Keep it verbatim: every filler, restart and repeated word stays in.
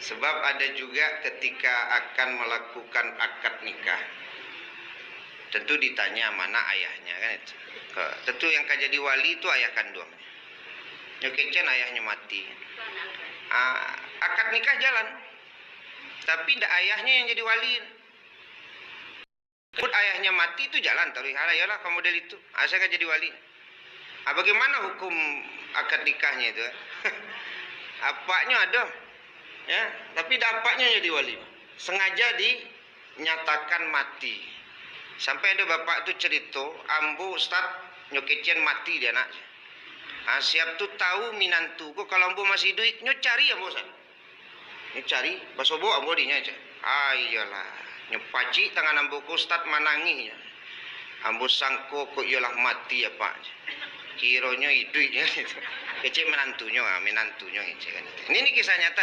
Sebab ada juga ketika akan melakukan akad nikah, tentu ditanya mana ayahnya, kan itu. Ke-, tentu yang ka jadi wali itu ayah kanduang. Nyo kecen ayahnyo mati. Ah, akad nikah jalan. Tapi ndak ayahnyo yang jadi wali. Pun ayahnya mati tu jalan taruih. Alah, iyalah, ka model itu. Asa ka jadi wali. Ah, bagaimana hukum akad nikahnya itu, eh? Apaknyo ado. Ya, tapi dak apaknyo jadi wali. Sengaja dinyatakan mati. Sampai ado bapak tu cerito, "Ambo, Ustaz, nyo kecen mati di anak." Ah, siap tu tahu minantu ko, kalau ambo masih iduik, nyo cari ambo, Ustaz. Nyo cari, basobok ambo dinyo, cek. Ah, iyolah. Nyo pacik tangan ambo ko, Ustaz manangih, cek. Ambo sangko ko iyolah mati, Apak, cek. Kironyo iduik, cek. Kecek minantunyo, ah, minantunyo, cek kan. Ini, ini kisah nyata.